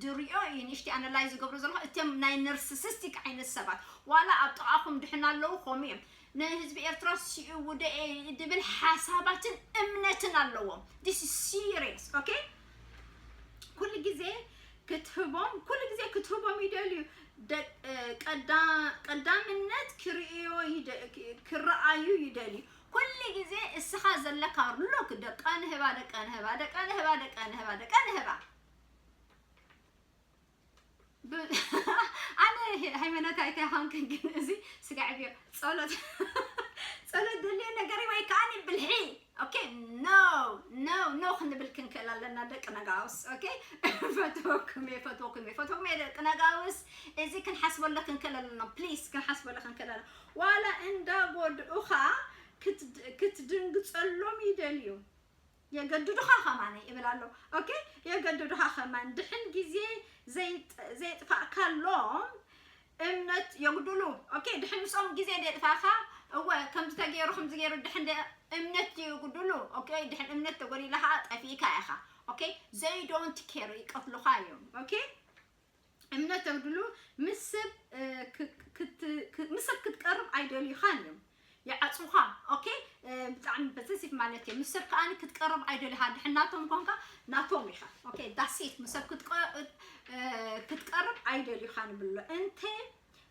ድሪኦ እዩ ንእሽቲ ኣናላይዝ ዝገብሮ ዘለኹ እቶም ናይ ነርስስስቲክ ዓይነት ሰባት ዋላ ኣብ ጥቓኹም ድሕና ኣለዉ ከምኡ እዮም። ንህዝቢ ኤርትራ ሲእውደ እየ ድብል ሓሳባትን እምነትን ኣለዎም። This is serious. ኦኬ፣ ኩሉ ግዜ ክትህቦም ኩሉ ግዜ ክትህቦም ይደልዩ። ቀዳምነት ክርእዮ ክረኣዩ ይደልዩ። ኩሉ ግዜ እስኻ ዘለካ ሉክ ደቀንህባ ደቀንህባ ደቀንህባ ደቀንህባ ደቀንህባ ኣነ ሃይማኖት ኣይታይኮንክን ግን እዚ ስጋዕ ብዮ ጸሎት ጸሎት ደልዮ ነገር ወይ ከዓኒ ብልሒ። ኦኬ፣ ኖ ኖ ኖ ክንብል ክንክእል ኣለና ደቂ ነጋውስ። ኦኬ፣ ፈትወኩም እየ ፈትወኩም እየ ፈትወኩም እየ ደቂ ነጋውስ። እዚ ክንሓስበሎ ክንክእል ኣለና ፕሊስ፣ ክንሓስበሎ ክንክእል ኣለና። ዋላ እንዳጎድኡኻ ክትድንግጸሎም ይደልዩ። የገድዱኻ ከማን እብል ኣሎ። ኦኬ፣ የገድዱኻ ከማን ድሕን ግዜ ዘይጥፋእካሎም እምነት የጉድሉ። ኦኬ፣ ድሕን ምስኦም ግዜ የጥፋእካ። እወ ከምዚ ተገይሩ ከምዚ ገይሩ ድሕን እምነት የጉድሉ። ኦኬ፣ ድሕን እምነት ተጎዲላ ከዓ ጠፊእካ ኢኻ። ኦኬ፣ they don't care፣ ይቀትሉኻ እዮም። ኦኬ፣ እምነት ተጉድሉ። ምስ ሰብ ምስ ሰብ ክትቀርብ ኣይደልዩኻን እዮም። ይዓጹኻ። ኦኬ፣ ብጣዕሚ ፖዘቲቭ ማለት እዩ። ምስ ሰብ ከኣ ክትቀርብ ኣይደልኻ። ድሕን ናቶም ኮንካ ናቶም ኢኻ። ኦኬ፣ that's it። ምስ ሰብ ክትቀርብ ኣይደልኻ ንብሎ። እንተ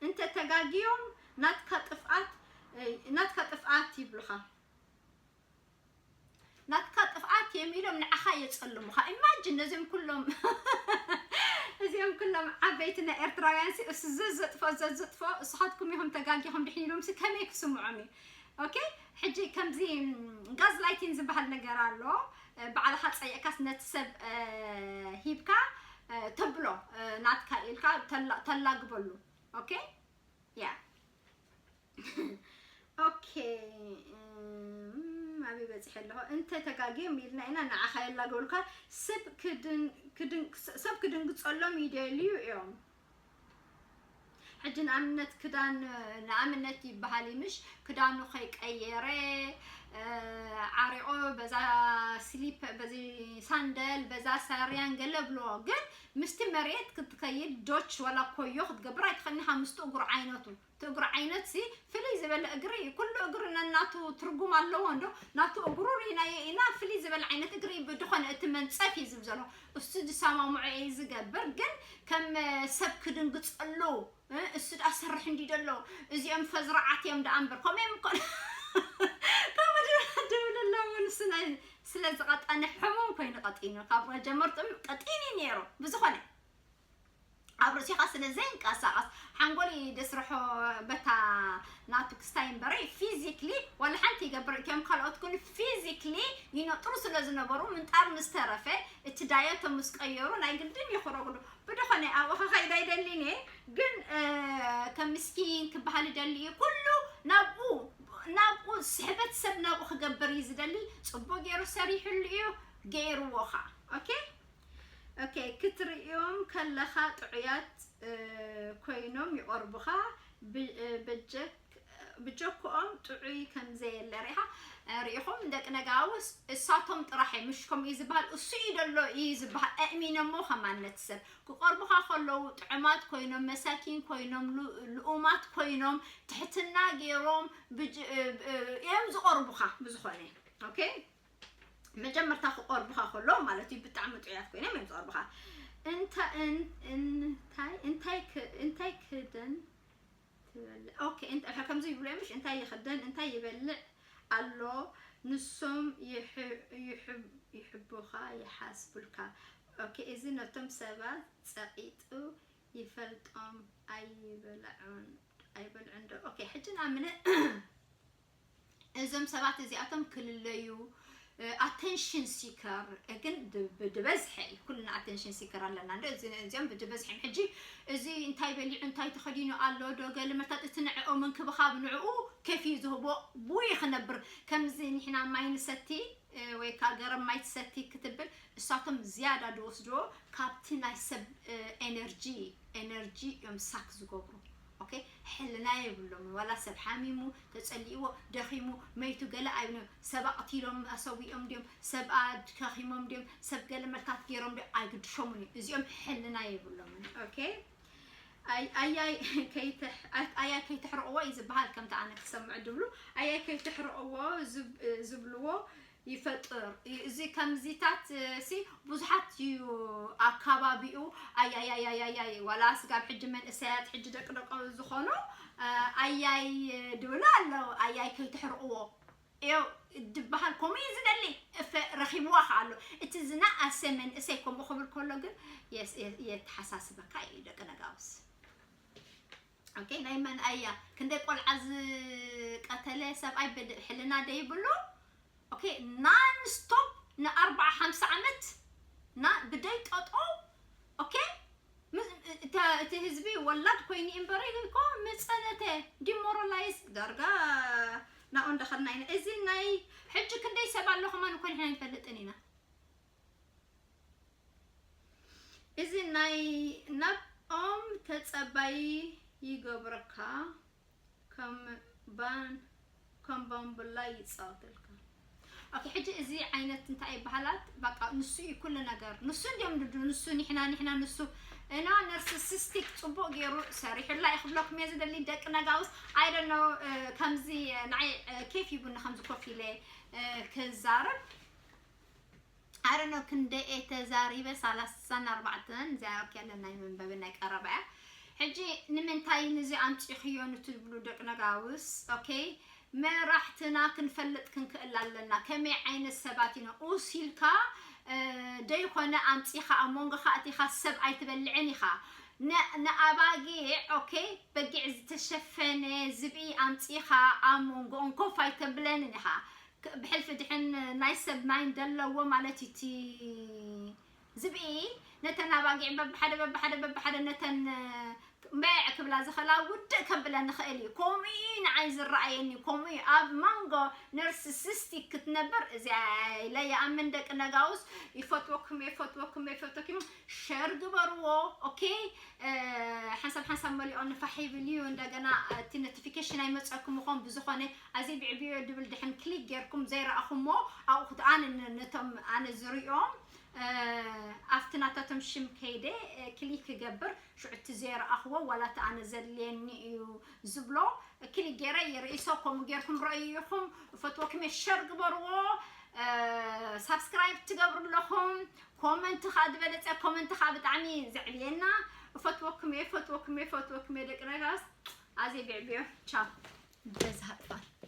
እንተ ተጋግዮም ናትካ ጥፍኣት ናትካ ጥፍኣት ይብሉኻ። ናትካ ጥፍኣት እዮም ኢሎም ንዓኻ የጸልሙኻ። ኢማጂን ነዚኦም ኩሎም እዚኦም ኩሎም ዓበይቲ ናይ ኤርትራውያን ሲ እሱ ዘዘጥፎ ዘዘጥፎ እሱኻትኩም ኢኹም ተጋጊኹም ድሕን ኢሎም ሲ ከመይ ክስምዖም እዩ? ኦኬ። ሕጂ ከምዚ ጋዝ ላይቲን ዝበሃል ነገር ኣሎ። ባዕልኻ ጸይቕካስ ነቲ ሰብ ሂብካ ተብሎ ናትካ ኢልካ ተላግበሉ። ኦኬ። ያ ኦኬ። ኣበይ በፂሐ ኣለኹ? እንተ ተጋግዮም ኢልና ኢና ንዓኻ የላገሉካ። ሰብ ክድን ክድን ሰብ ክድንግፀሎም ይደልዩ እዮም። ሕጂ ንኣብነት ክዳን ንኣብነት ይበሃል ምሽ ክዳኑ ከይቀየረ ዓሪቆ በዛ ስሊፕ በዚ ሳንደል በዛ ሳርያን ገለ ብሎ ግን ምስቲ መሬት ክትከይድ ዶች ዋላ ኮዮ ክትገብር ኣይትኽእልኒ። ሓምስቱ እግሩ ዓይነቱ እቲ እግሩ ዓይነት ሲ ፍልይ ዝበለ እግሪ እዩ። ኩሉ እግሪ ነናቱ ትርጉም ኣለዎ እንዶ ናቱ እግሩ ርኢናዮ ኢና። ፍልይ ዝበለ ዓይነት እግሪ እዩ። ብድኾነ እቲ መንፀፍ እዩ ዝብ ዘሎ እሱ ዝሰማምዖ እዩ ዝገብር። ግን ከም ሰብ ክድንግፀሉ እሱ ደኣ ሰርሕ እንዲ ደሎ እዚኦም ፈዝረዓት እዮም ደኣ እምበር ከምኡ እዮም እኮ ከምኡ ደብለ ኣለዎ። ንሱ ናይ ስለ ዝቐጠነ ሕሙም ኮይኑ ቀጢኑ ካብ መጀመርትኡ ቀጢኑ እዩ ነይሩ። ብዝኾነ ኣብ ርእሲኻ ስለ ዘይንቀሳቐስ ሓንጎል እዩ ደስርሖ በታ ናቱ ክስታይ እምበረ ፊዚክሊ ዋላ ሓንቲ ይገብር እቲኦም ካልኦት ግን ፊዚክሊ ይነጥሩ ስለ ዝነበሩ ምንጣር ምስ ተረፈ እቲ ዳየቶ ምስ ቀየሩ ናይ ግድን ይኽረጉሉ። ብድኾነ ኣብኡ ክኸይድ ኣይደሊን እየ ግን ከም ምስኪን ክበሃል ይደሊ እዩ። ኩሉ ናብኡ ናብኡ ስሕበት ሰብ ናብኡ ክገብር እዩ ዝደሊ። ፅቡቅ ገይሩ ሰሪሕሉ እዩ ገይርዎ ኸዓ። ኦኬ ኦኬ ክትርእዮም ከለኻ ጥዑያት ኮይኖም ይቐርቡኻ። ብጀክኦም ጥዑይ ከምዘየለ ሪኢኻ ሪኢኹም ደቂ ነጋውስ እሳቶም ጥራሕ እዩ ምሽ ከምኡ እዩ ዝበሃል እሱ እዩ ደሎ እዩ ዝበሃል ኣእሚኖሞ ከማን ነቲ ሰብ ክቐርቡኻ ከለዉ ጥዑማት ኮይኖም መሳኪን ኮይኖም ልኡማት ኮይኖም ትሕትና ገይሮም እዮም ዝቐርቡኻ። ብዝኾነ ኦኬ መጀመርታ ክቐርቡኻ ከለዉ ማለት እዩ ብጣዕሚ ጥዑያት ኮይኖም እዮም ዝቐርቡኻ። እንታይ እንታይ እንታይ ክደን ትበልዕ ኦኬ እንተ ከምዚ ይብሉ ምሽ እንታይ ይኽደን እንታይ ይበልዕ ኣሎ ንሶም ይሕቡኻ ይሓስቡልካ። ኦኬ እዚ ነቶም ሰባት ጸቂጡ ይፈልጦም ኣይበልዑን ኣይበልዑን ዶ ኦኬ ሕጂ ንኣምነ እዞም ሰባት እዚኣቶም ክልለዩ ኣተንሽን ሲከር ግን ብድበዝሐ እዩ ኩልና ኣተንሽን ሲከር ኣለና እንዶ እዚኦም ብድበዝሐም ሕጂ እዚ እንታይ በሊዑ እንታይ ተኸዲኑ ኣሎ ዶ ገለ መታት እቲ ንዕኦም እንክብኻብ ንዕኡ ከፍ እዩ ዝህቦ ብኡ ክነብር ከምዚ ንሕና ማይ ንሰቲ ወይ ከዓ ገረብ ማይ ትሰቲ ክትብል እሳቶም ዝያዳ ዝወስድዎ ካብቲ ናይ ሰብ ኤነርጂ ኤነርጂ እዮም ሳክ ዝገብሩ። ኦኬ ሕልና የብሎም ዋላ ሰብ ሓሚሙ ተጸሊእዎ ደኺሙ መይቱ ገለ ኣይብሎም። ሰብ ኣቕቲሎም ኣሰዊኦም ድዮም ሰብ ኣድካኺሞም ድዮም ሰብ ገለ መልታት ገይሮም ድዮም ኣይግድሾምን እዩ። እዚኦም ሕልና የብሎምን። ኦኬ ኣያይ ከይትሕ ኣያይ ከይትሕርቕዎ እዩ ዝበሃል ከምቲ ኣነ ክሰምዕ ድብሉ ኣያይ ከይትሕርቕዎ ዝብልዎ ይፈጥር። እዚ ከምዚታት ሲ ብዙሓት እዩ ኣካባቢኡ ኣያያያያያይ ዋላ ስጋብ ሕጂ መንእሰያት ሕጂ ደቂ ደቆ ዝኾኑ ኣያይ ድብሉ ኣለዉ ኣያይ ከይትሕርቕዎ እዮ ድበሃል ከምኡ እዩ ዝደሊ። እፈ ረኺብዋ ከ ኣሎ እቲ ዝነኣሰ መንእሰይ ከምኡ ክብል ከሎ ግን የተሓሳስበካ እዩ ደቂ ነጋውስ። ኦኬ ናይ መን ኣያ ክንደይ ቆልዓ ዝቀተለ ሰብኣይ ሕልና ደይብሉ። ኦኬ non stop ንኣርባዓ ሓምሳ ዓመት ና ብደይ ጠጦ ኦኬ እቲ ህዝቢ ወላድ ኮይኑ እምበረ እኮ ምፀነተ ዲሞራላይዝ ዳርጋ ናኡ እንዳኸድና ኢና። እዚ ናይ ሕጂ ክንደይ ሰብ ኣሎ ከማን እኮ ንሕና ኣይንፈልጥን ኢና። እዚ ናይ ናብኦም ተጸባይ ይገብረካ ከም ባን ከም ባምቡላ ይጻወተልካ። ኦኬ ሕጂ እዚ ዓይነት እንታይ ይበሃላት? በቃ ንሱ እዩ ኩሉ ነገር ንሱ እንዲዮም ድዱ ንሱ ንሕና ንሕና ንሱ እና ነርሲሲስቲክ ጽቡቅ ገይሩ ሰሪሕላ ይኽብለኩም እየ ዝደሊ ደቂ ነጋውስ I don't know ከምዚ ንዓይ ኬፍ ይቡኒ ከምዚ ኮፍ ኢለ ክዛረብ I don't know ክንደይ እየ ተዛሪበ ሰላሳን ኣርባዕተን እዚኣ ኦኬ ኣለና ናይ መንበቢ ናይ ቀረባ እያ። ሕጂ ንምንታይ ንዚ ኣምፂኽዮ ንትብሉ ደቂ ነጋውስ ኦኬ መራሕትና ክንፈልጥ ክንክእል ኣለና። ከመይ ዓይነት ሰባት ኢና ኡስ ኢልካ ደይኮነ ኣምፂኻ ኣብ መንጎኻ ኣቲኻ ሰብ ኣይትበልዕን ኢኻ። ንኣባጊዕ ኦኬ፣ በጊዕ ዝተሸፈነ ዝብኢ ኣምፂኻ ኣብ መንጎኦም ኮፍ ኣይተብለንን ኢኻ። ብሕልፊ ድሕን ናይ ሰብ ማይን ደለዎ ማለት እዩ እቲ ዝብኢ። ነተን ኣባጊዕ በብሓደ በብሓደ በብሓደ ነተን መዕ ክብላ ዝኽእላ ውድእ ከብለን ንኽእል እዩ። ከምኡ እዩ ንዓይ ዝረኣየኒ። ከምኡ እዩ ኣብ መንጎ ነርስሲስቲክ ክትነብር እዚኣ ኢለ ይኣምን። ደቂ ነጋውስ ይፈትወኩም፣ ይፈትወኩም፣ ይፈትወኩም። ሸር ግበርዎ። ኦኬ፣ ሓንሳብ ሓንሳብ መሊኦ ንፋሕ ይብል እዩ። እንደገና እቲ ኖቲፊኬሽን ኣይመፀኩም ምኾን ብዝኾነ ኣዚ ብዕብዮ ድብል ድሕን ክሊክ ጌርኩም ዘይረኣኹሞ ኣብኡ ኣነ ነቶም ኣነ ዝሪኦም ኣብቲ ናታቶም ሽም ከይደ ክሊክ ክገብር ሽዑ እቲ ዘይረኣኽዎ ዋላ እቲ ኣነ ዘድልየኒ እዩ ዝብሎ ክሊክ ገይረ ይርእሶ። ከምኡ ጌርኩም ረእዩ ኢኹም። ፈትወኩም ሸር ግበርዎ። ሳብስክራይብ ትገብሩ ኣለኹም። ኮመንት ከዓ ዝበለፀ ኮመንት ከዓ ብጣዕሚ ዘዕብየና። እፈትወኩም እየ፣ እፈትወኩም እየ፣ እፈትወኩም እየ ደቂ ነጋስ። ኣዜ ብዕብዮ ቻው። በዛ ጥፋል